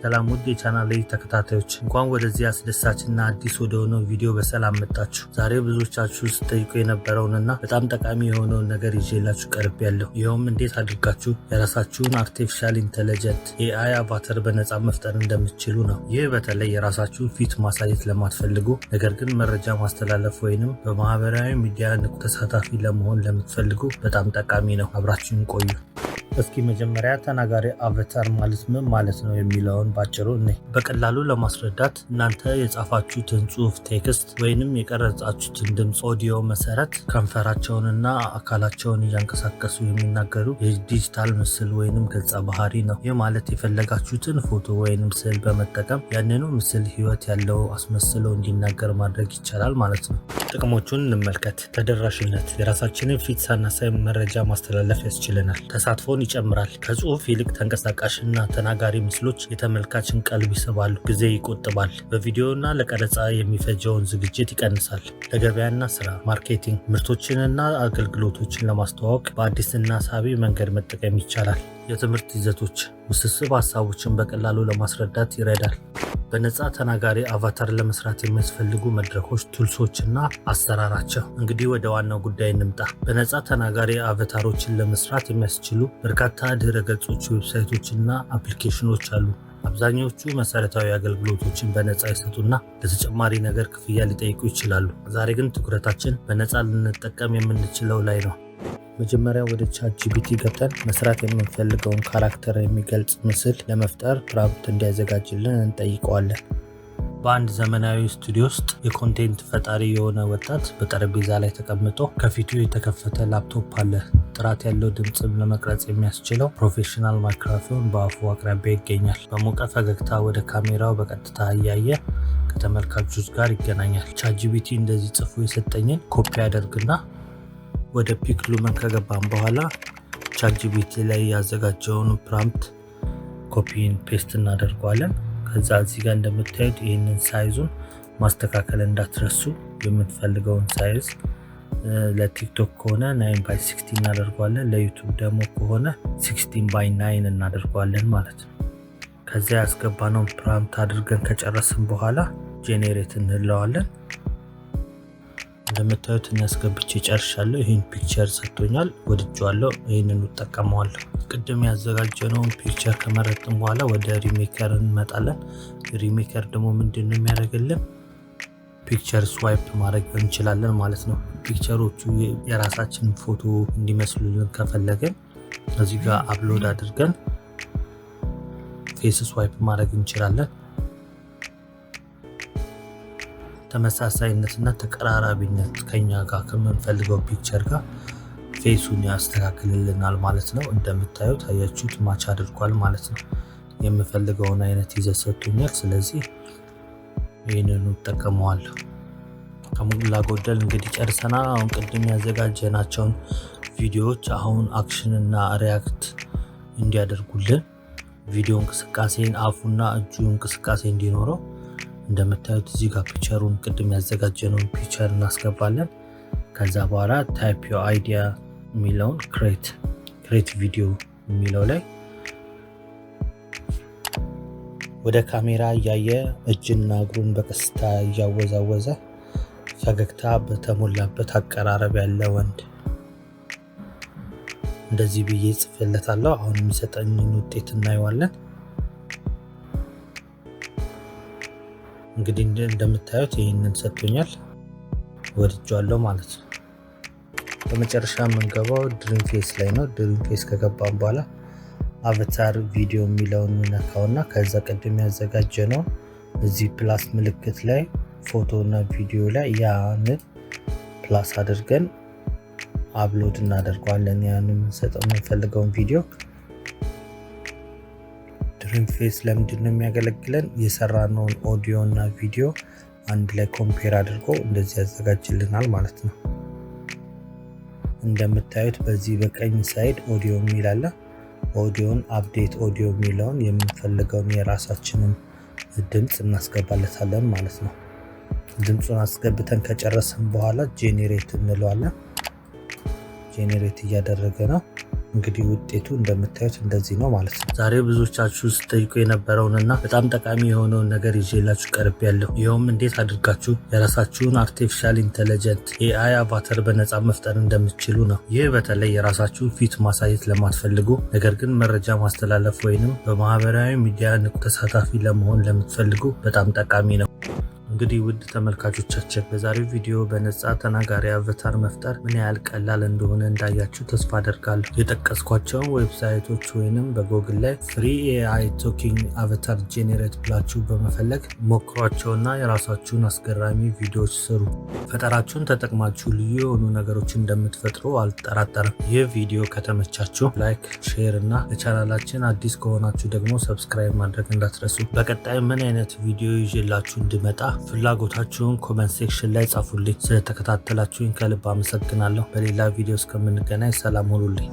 ሰላም ውድ የቻናሌ ተከታታዮች፣ እንኳን ወደዚህ አስደሳችና አዲስ ወደሆነው ቪዲዮ በሰላም መጣችሁ። ዛሬ ብዙዎቻችሁ ስትጠይቁ የነበረውንና በጣም ጠቃሚ የሆነውን ነገር ይዤላችሁ ቀርቤያለሁ። ይኸውም እንዴት አድርጋችሁ የራሳችሁን artificial intelligent AI avatar በነፃ መፍጠር እንደምትችሉ ነው። ይህ በተለይ የራሳችሁን ፊት ማሳየት ለማትፈልጉ፣ ነገር ግን መረጃ ማስተላለፍ ወይንም በማህበራዊ ሚዲያ ንቁ ተሳታፊ ለመሆን ለምትፈልጉ በጣም ጠቃሚ ነው። አብራችሁን ቆዩ። እስኪ መጀመሪያ ተናጋሪ avatar ማለት ምን ማለት ነው የሚለውን ባጭሩ እኔ በቀላሉ ለማስረዳት፣ እናንተ የጻፋችሁትን ጽሁፍ text ወይንም የቀረጻችሁትን ድምፅ ኦዲዮ መሰረት ከንፈራቸውንና አካላቸውን እያንቀሳቀሱ የሚናገሩ የዲጂታል ምስል ወይንም ገጸ ባህሪ ነው። ይህ ማለት የፈለጋችሁትን ፎቶ ወይንም ስዕል በመጠቀም ያንኑ ምስል ህይወት ያለው አስመስሎ እንዲናገር ማድረግ ይቻላል ማለት ነው። ጥቅሞቹን እንመልከት። ተደራሽነት፣ የራሳችንን ፊት ሳናሳይ መረጃ ማስተላለፍ ያስችለናል። ተሳትፎን ይጨምራል። ከጽሁፍ ይልቅ ተንቀሳቃሽና ተናጋሪ ምስሎች የተመልካችን ቀልብ ይስባሉ። ጊዜ ይቆጥባል። በቪዲዮና ለቀረጻ የሚፈጀውን ዝግጅት ይቀንሳል። ለገበያና ስራ marketing፣ ምርቶችንና አገልግሎቶችን ለማስተዋወቅ በአዲስና ሳቢ መንገድ መጠቀም ይቻላል። የትምህርት ይዘቶች፣ ውስብስብ ሀሳቦችን በቀላሉ ለማስረዳት ይረዳል። በነፃ ተናጋሪ avatar ለመስራት የሚያስፈልጉ መድረኮች፣ tools ኦች እና አሰራራቸው። እንግዲህ ወደ ዋናው ጉዳይ እንምጣ። በነፃ ተናጋሪ avatar ኦችን ለመስራት የሚያስችሉ በርካታ ድረ ገጾች፣ website ኦች እና application ኦች አሉ። አብዛኞቹ መሰረታዊ አገልግሎቶችን በነፃ ይሰጡና ለተጨማሪ ነገር ክፍያ ሊጠይቁ ይችላሉ። ዛሬ ግን ትኩረታችን በነፃ ልንጠቀም የምንችለው ላይ ነው። መጀመሪያ ወደ ChatGPT ገብተን መስራት የምንፈልገውን character የሚገልጽ ምስል ለመፍጠር prompt እንዲያዘጋጅልን እንጠይቀዋለን። በአንድ ዘመናዊ ስቱዲዮ ውስጥ የ content ፈጣሪ የሆነ ወጣት በጠረጴዛ ላይ ተቀምጦ ከፊቱ የተከፈተ ላፕቶፕ አለ። ጥራት ያለው ድምፅም ለመቅረጽ የሚያስችለው professional ማይክሮፎን በአፉ አቅራቢያ ይገኛል። በሞቀ ፈገግታ ወደ ካሜራው በቀጥታ እያየ ከተመልካቾች ጋር ይገናኛል። ChatGPT እንደዚህ ጽፎ የሰጠኝን ኮፒ አደርግና ወደ PicLumen ከገባን በኋላ ChatGPT ላይ ያዘጋጀውን prompt copy ን paste እናደርገዋለን። ከዛ እዚህ ጋር እንደምታዩት ይህንን size ኡን ማስተካከል እንዳትረሱ። የምትፈልገውን size ለ TikTok ከሆነ 9 by 16 እናደርገዋለን። ለ YouTube ደግሞ ከሆነ 16 by 9 እናደርገዋለን ማለት ነው። ከዚያ ያስገባነውን prompt አድርገን ከጨረስን በኋላ generate እንለዋለን። እንደምታዩት እኔ አስገብቼ ጨርሻለሁ። ይህን picture ሰጥቶኛል፣ ወድጄዋለሁ። ይህንን እጠቀመዋለሁ። ቅድም ያዘጋጀነውን picture ከመረጥን በኋላ ወደ Remaker እንመጣለን። Remaker ደግሞ ምንድን ነው የሚያደርግልን? Picture swap ማድረግ እንችላለን ማለት ነው። Picture ኦቹ የራሳችን ፎቶ እንዲመስሉልን ከፈለግን እዚህ ጋር upload አድርገን face swap ማድረግ እንችላለን። ተመሳሳይነትና ተቀራራቢነት ከኛ ጋር ከምንፈልገው picture ጋር face ኡን ያስተካክልልናል ማለት ነው። እንደምታዩት አያችሁት፣ match አድርጓል ማለት ነው። የምፈልገውን አይነት ይዘት ሰጥቶኛል። ስለዚህ ይህንኑ እጠቀመዋለሁ። ከሞላ ጎደል እንግዲህ ጨርሰናል። አሁን ቅድም ያዘጋጀናቸውን ቪዲዮዎች አሁን action እና react እንዲያደርጉልን፣ ቪዲዮ እንቅስቃሴን አፉና እጁ እንቅስቃሴ እንዲኖረው፣ እንደምታዩት እዚህ ጋር picture ኡን ቅድም ያዘጋጀነውን picture እናስገባለን። ከዛ በኋላ type your idea የሚለውን create video የሚለው ላይ ወደ ካሜራ እያየ እጅና እግሩን በቀስታ እያወዛወዘ ፈገግታ በተሞላበት አቀራረብ ያለ ወንድ እንደዚህ ብዬ ጽፌለታለሁ። አሁን የሚሰጠኝን ውጤት እናየዋለን። እንግዲህ እንደምታዩት ይህንን ሰጥቶኛል፣ ወድጄዋለሁ ማለት ነው። በመጨረሻ የምንገባው DreamFace ላይ ነው። DreamFace ከገባን በኋላ avatar video የሚለውን እንነካውና ከዛ ቅድም ያዘጋጀነው እዚህ plus ምልክት ላይ ፎቶ እና ቪዲዮ ላይ ያንን plus አድርገን upload እናደርገዋለን። ያን የምንሰጠው የምንፈልገውን ቪዲዮ። DreamFace ለምንድን ነው የሚያገለግለን? የሰራነውን ኦዲዮ እና ቪዲዮ አንድ ላይ compare አድርጎ እንደዚህ ያዘጋጅልናል ማለት ነው። እንደምታዩት በዚህ በቀኝ side ኦዲዮ የሚል አለ። Audio ን update audio የሚለውን የምንፈልገውን የራሳችንን ድምፅ እናስገባለታለን ማለት ነው። ድምፁን አስገብተን ከጨረስን በኋላ generate እንለዋለን። Generate እያደረገ ነው። እንግዲህ ውጤቱ እንደምታዩት እንደዚህ ነው ማለት ነው። ዛሬ ብዙዎቻችሁ ስትጠይቁ የነበረውንና በጣም ጠቃሚ የሆነውን ነገር ይዤላችሁ ቀርቤያለሁ። ይኸውም እንዴት አድርጋችሁ የራሳችሁን artificial intelligent AI avatar በነፃ መፍጠር እንደምትችሉ ነው። ይህ በተለይ የራሳችሁን ፊት ማሳየት ለማትፈልጉ፣ ነገር ግን መረጃ ማስተላለፍ ወይንም በማህበራዊ ሚዲያ ንቁ ተሳታፊ ለመሆን ለምትፈልጉ በጣም ጠቃሚ ነው። እንግዲህ ውድ ተመልካቾቻችን፣ በዛሬው ቪዲዮ በነፃ ተናጋሪ avatar መፍጠር ምን ያህል ቀላል እንደሆነ እንዳያችሁ ተስፋ አደርጋለሁ። የጠቀስኳቸውን website ኦች ወይንም በጎግል ላይ "free AI talking avatar generate" ብላችሁ በመፈለግ ሞክሯቸውና የራሳችሁን አስገራሚ ቪዲዮዎች ስሩ። ፈጠራችሁን ተጠቅማችሁ ልዩ የሆኑ ነገሮችን እንደምትፈጥሩ አልጠራጠርም። ይህ ቪዲዮ ከተመቻችሁ like፣ share እና ለቻናላችን አዲስ ከሆናችሁ ደግሞ subscribe ማድረግ እንዳትረሱ። በቀጣይ ምን አይነት ቪዲዮ ይዤላችሁ እንድመጣ ፍላጎታችሁን comment section ላይ ጻፉልኝ። ስለተከታተላችሁኝ ከልብ አመሰግናለሁ። በሌላ ቪዲዮ እስከምንገናኝ ሰላም ሁኑልኝ።